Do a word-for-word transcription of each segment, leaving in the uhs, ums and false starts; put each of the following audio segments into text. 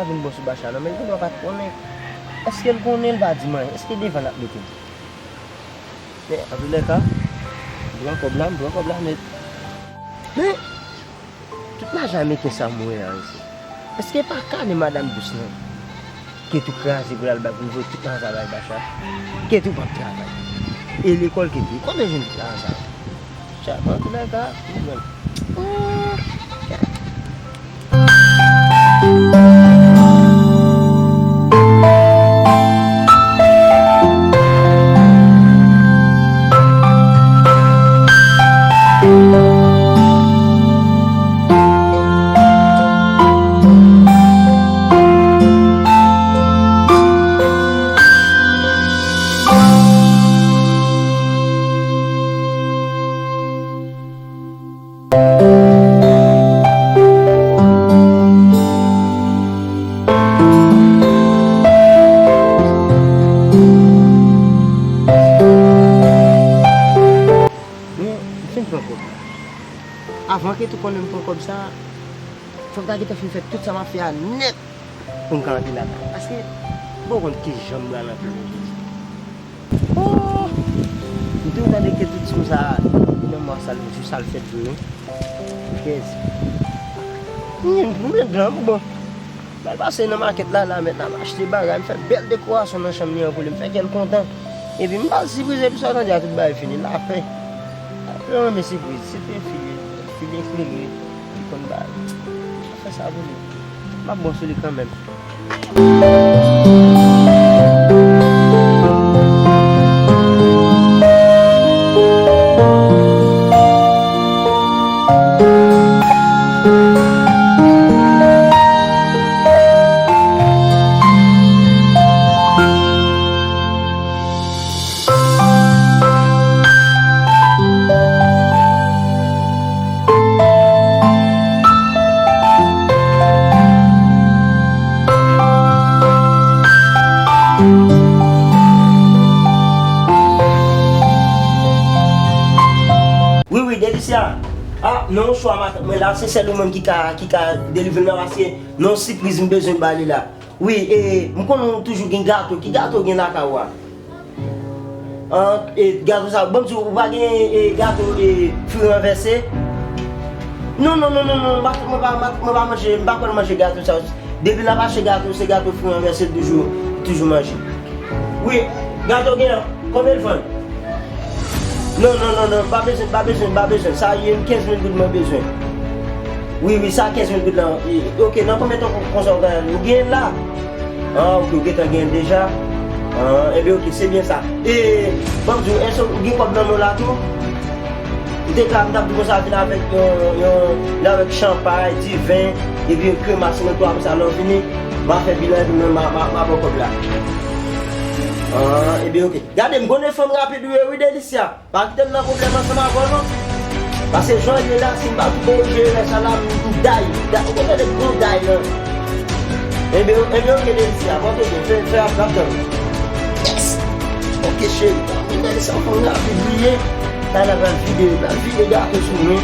vin bon sou Bacha non, men li genlè pa t konnen. Èske l konnen, l pa di m anyen? Èske devan l ap mete m? Men, antoulèka, m pran kòb la, m pran kòb la nèt. Men, tout lajan ameriken sa m wè a isi, èske pa kane madanm dous lan? Ketou kraze pou l al bay, pou l voye tout lajan sa bay Bacha. Ketou p ap travay. E lekòl Ketou, kote l jwenn tout lajan sa? Chak antoulèka, m jwenn. Men, m fin pran kòb la. Avan Ketou konnen m pran kòb sa, fòk m ta gentan fin fè tout sa m ap fè a nèt pou m ka antre lakay. Paske, m poko konn kijan m pral antre jodi. Oh! M toujou tande Ketou ti moun sa, nan mwa sa l, jou sa l fèt vre, wi. Kèz. Mwen, mwen blan, bon. M al pase nan makèt la, la, mèt la, m achte bagay, m fè bèl dekorasyon nan chanm li an pou li, m fè kè l kontan. Epi m pa siprize, epi sa w tande a, tout bagay fini, lapè. Lapè renmen sipriz, se te fi li, fi li eklere, li konn bagay. Fè sa pou li. M ap bon sou li kanmenm. Wi, wi, Delicia. Ah, non, chwa matant mwen la, se sèl ou menm ki ka, ki ka delivre l nan, paske non, sipriz m bezwen ba li la. Wi, e, m konnen w toujou gen gato. Ki gato w gen lakay ou a? An, e, gato sa, ban m di w, ou pa gen, e, gato, e, fri ranvèse? Non, non, non, non, non, mwen pa, mwen pa, mwen pa manje, m pa konn manje gato sa. Depi l ap achte gato, se gato fri ranvèse l toujou, toujou manje. Wi, gato gen an, konbyen l vann? Non, non, non, non, m pa bezwen, m pa bezwen, m pa bezwen. Sa, e, kenz mil goud mwen bezwen. Wi, wi, sa kenz mil goud lan. E, oke, nan konbyen tan kon-, konsa w genyen l? Ou genyen l la? Ah, oke, ou gentan genyen l deja? Ah, enben, oke, se byen sa. E, ban m di w, èske ou gen kòb nan men w la tou? M te ka, m t ap di konsa, vin avèk yon, yon, vin avèk chanpay, diven, epi yon kremas, mwen tou, apre sa, lè w fini, m a fè bilan, epi mwen, m a, m a, m a ba w kòb la. Ah, enben, oke. Gade, m konnen fanm rapid ou ye, wi, Delicia. Pa kite m nan pwoblèm ansanm avè w non. Paske jan l ye la, si m pa tou bon jere lè sa la, m, m day, m day. Ou konn tande gwo day lan? Enben, enben, oke, Delicia, pòte byen, fè, fè ap, ap tann. Yes! Oke, cheri, pa vin gade sa, fanm rapid li ye. Sa la pral vide, pral vide gato sou mwen.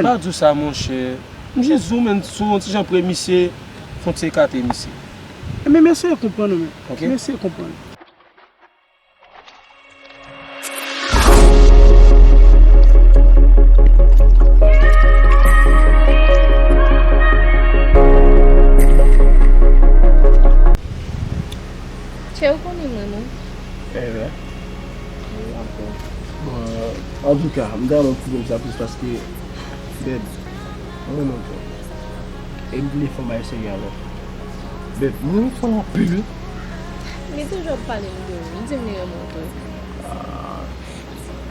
Pa di w sa, monchè. M jis di w, menn, si w yon ti jan pre misye, fè yon ti ekate misye. Ebyen, m eseye konprann ou, menn. Ok. M eseye konprann. Che, ou konnen mwen, non? Evre. Wi, anpil. Bon, antouka, m ta renmen w pwouve m sa plis paske, bèb, mwen renmen w twòp. E m vle fè yon bagay serye avè w. Bèb, mwen renmen w anpil, wi. Li toujou ap pale m de ou. Li di m li renmen w tou. Ah,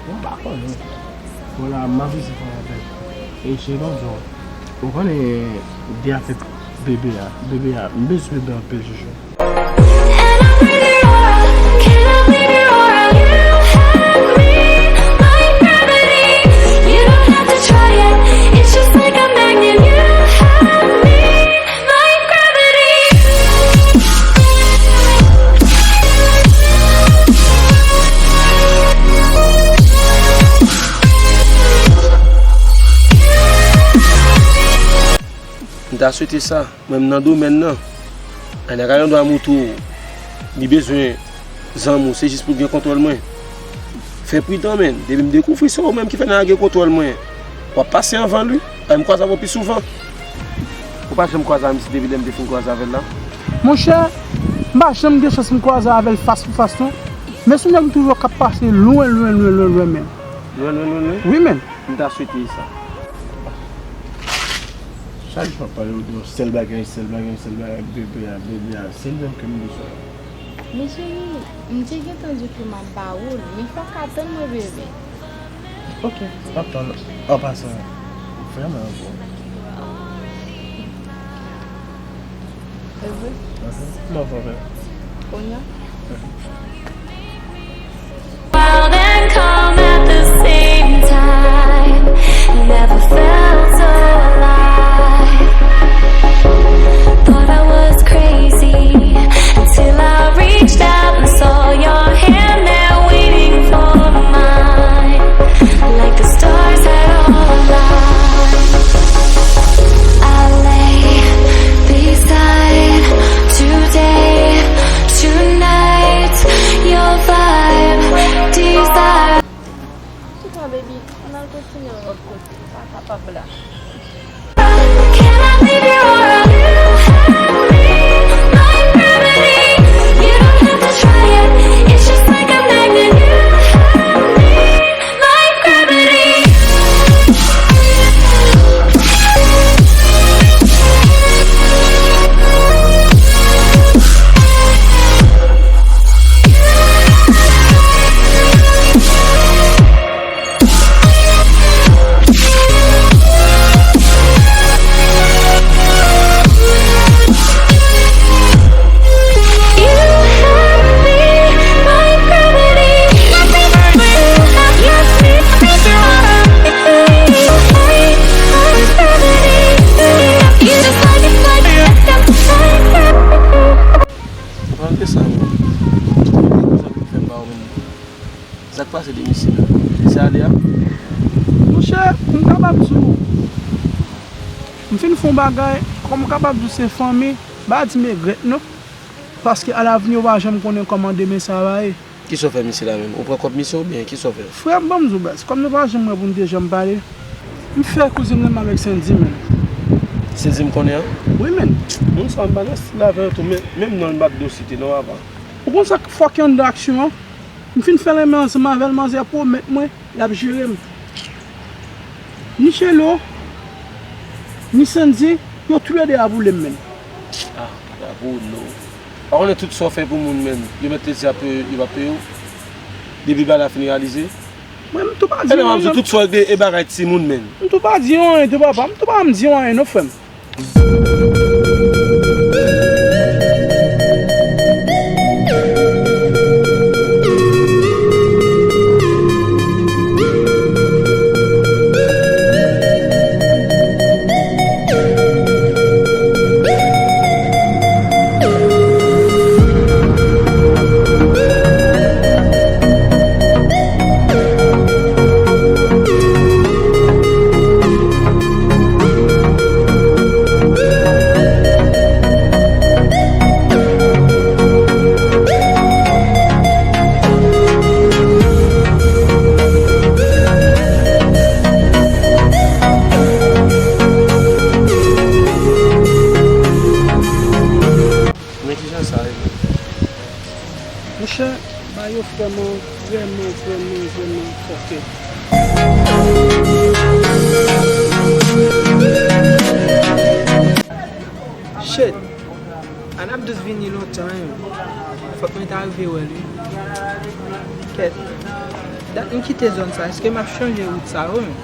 mwen pa konnen. Bon, la, m ap eseye fè yon apèl. E Che, ban m di w, ou konnen de afè bebe a, bebe a, m bezwen bebe anpil, chouchou. And I need your aura, can I leave your aura? You have me like gravity. You don't have to try it, it's just like a magnet. You have me like gravity. M ta swete sa. Mwen menm nan domèn nan. Ann, nèg la gen dwa moutre w li bezwen zanmi w, se jis pou l gen kontwòl mwen. Fè pridan, menn. Depi m dekouvri se ou menm ki fè nèg la gen kontwòl mwen, w ap pase anvan li. Ay, m kwaze avè w pi souvan. Ou pa janm kwaze avè m si depi lè m te fin kwaze avè l la? Monchè, m pa janm gen chans m kwaze avè l fas pou fas, non. Men se yon nèg m toujou wè k ap pase lwen, lwen, lwen, lwen, lwen, menn. Lwen, lwen, lwen, lwen? Wi, menn. M ta swete sa. Chak jou m ap pale w de yon sèl bagay, sèl bagay, sèl bagay, bebe a, bebe a, se li menm ke m bezwen. Men cheri, m te gentan di w ke m ap ba ou l, men fò w ka tann mwen, bebe. Ok, m ap tann. An pasan, vrèman bon. Evre? Mwen pran. Kounye a? Wild and calm at the same time. Never felt so alive. Thought I was crazy until I reached out and saw your hand there waiting for mine. Like the stars had all aligned. I lay beside today, tonight, your vibe, desire. Chita, baby, ann al kontinye yon lòt kote. Pa kapab la. Can I leave your aura? You have me like gravity. You don't have to try it. It's just like a magnet. You have me like gravity. Malgre sa, mwen, mwen fè pa ou menm. Sa k pase de misye la? Misye ale a? Monchè, m kapab di w, m fin fè yon bagay, kòm m kapab di w se fanmi, m pa di m regrèt non. Paske alavni, ou pa janm konnen kòman demen sa a va ye. Kisa w fè misye la menm? Ou pran kòb misye oubyen kisa w fè? Frè m, ban m di w baz, kòm nou pa janm wè pou n te janm pale, m fè kouzin nan avèk Sendy, menn. Sendy m konnen an? Wi, menn. Moun sa a m pa nan stil avè l tou, men menm non l m pa t dwe site non, papa. Ou konn sa k fòk anndan aksyon an? M fin fè lanmen ansanm avè l, manzè pwomèt mwen l ap jere m. Ni Chelo, ni Sendy, yo toulède a boule m, menn. Ah, bravo, no. Pa konnen tout sa w fè pou moun, menn. Yo mèt te di ap, yo p ap peye w. Depi bagay la fin reyalize. Mwen, m tou pa di anyen, non. Tout sa w regle e bagay timoun, menn. M tou pa di anyen tou, papa. M tou pa janm di anyen, non, frè m. Yo vrèman, vrèman, vrèman, vrèman fòkè. Shit. Ann ap dous vini lontan, wi. Fòk mwen ta rive wè l, wi. Kèt. Dat m kite zòn sa, èske m ap chanje wout sa yo, menm?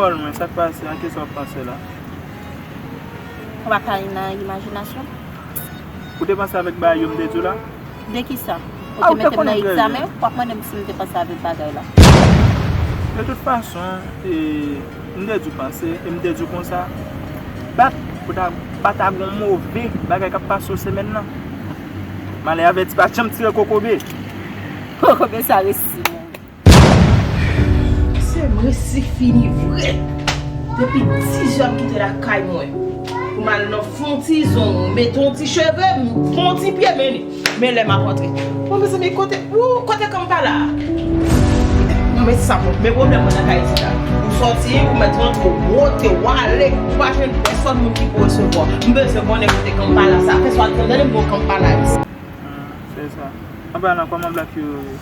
Mwen, sa k pase, an ki sa w panse la? Ou pa ka ri nan imajinasyon. Ou te panse avèk bagay yo m te di w la? De ki sa? Ou te mete m nan egzamen, w ap mande m si m te panse avèk bagay la. De tout fason, e, m te di w panse, e m te di w konsa, bat, ou ta, pa ta gon move bagay k ap pase w semèn nan. Malè avèti pa janm tire kokobe. Kokobe sa resi, mon. Se m resi fini vre. Depi dizè m kite lakay mwen pou m al nan fon ti zong, mete yon ti cheve, fon ti pye, men li. Men lè m ap antre. Bon, mezanmi, kote, ou, kote Kampala a? Non, men sa, bon, men pwoblèm mwen nan kay isit la. Ou sòti, ou mèt rantre, ou wote, ou ale, ou pa jwenn pèsòn moun ki pou resevwa w. M bezwen konnen kote Kampala sa. Fè swa tande m bon Kampala isit. Hmm, se sa. Anba la, kòman Black Yoyo ye?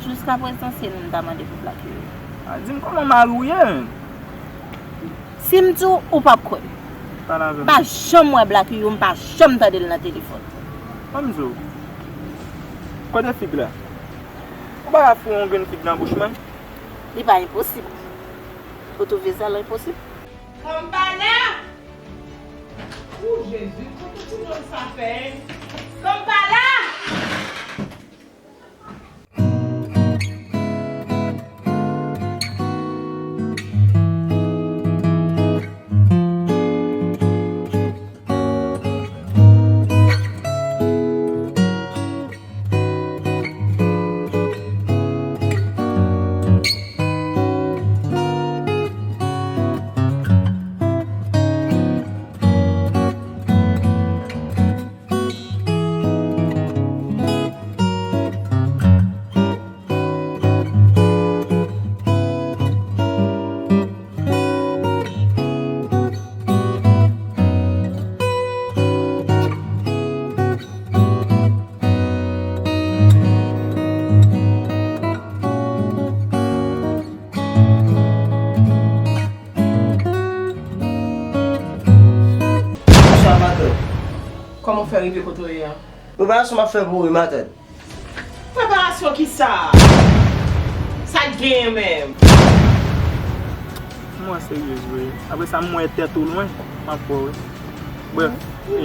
Jiska prezan, se li m ta mande pou Black Yoyo. A, di m kòman mari w ye, menm? Si m di w, ou p ap kwè m. Pale avè m. M pa janm wè Black Yoyo, m pa janm tande l nan telefòn. Ban m di w. Kote fig la? Ou pa ka foure yon grenn fig nan bouch mwen? Li pa enposib. Ou twouve sa l enposib? Kampala! O Jezi, kote ti nonm sa fè? Kampala! Bonswa, matant. Kòman w fè rive kote w ye a? Preparasyon m ap fè pou ou wi, matant. Preparasyon kisa? Sa k genyen menm? M wè w seryez vre. Apre sa, m wè tèt ou lwen, m ap wè w wi. Brèf, e,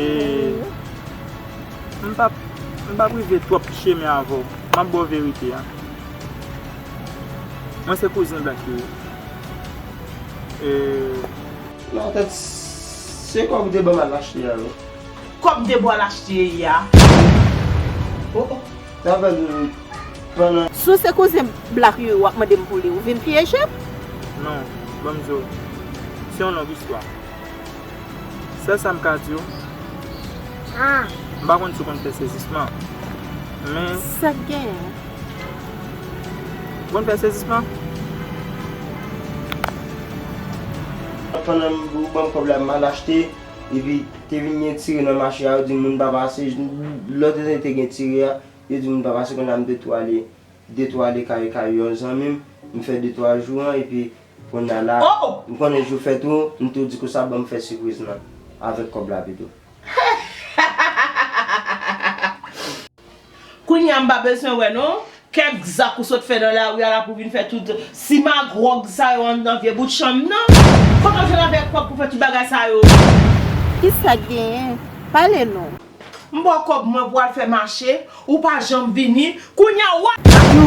m p ap, m p ap rive twòp chemen avè w. M ap ba w verite a. Mwen se kouzen Black Yoyo. E, matant, se kòb ou te ban m al achte a wi. Kòb de bò l achte a. Oh, oh. Sa fè nou pandan. Si w se kouzen Black Yoyo w ap mande m pou li, ou vin pyeje m? Non, ban m di w. Se yon long istwa. Sèl sa m ka di w. Ah. M pa konn si w konn fè sezisman. Men. Sa k genyen? Ou konn fè sezisman? Pandan m, ou ban m kòb la, m al achte, epi te vin gen tire nan mache a, yo di moun pa pase, lòt ete te gen tire a, yo di moun pa pase, kounye a m te tou ale, te tou ale kay, kay yon zanmi m, m fè de twa jou an, epi kounye a la, oh, oh, m konnen jou fèt ou, m tou di konsa, ban m fè sipriz lan. avèk kòb la pito. Kounye a m pa bezwen wè non. Kèk zak ou sot fè nan lari a la pou vin fè tout simagwòg sa yo anndan vye bout chanm nan. Kote w jwenn avèk kòb pou fè tout bagay sa yo? Kisa k genyen? Pale non. M ba w kòb mwen pou al fè mache, ou pa janm vini. Kounye a w ap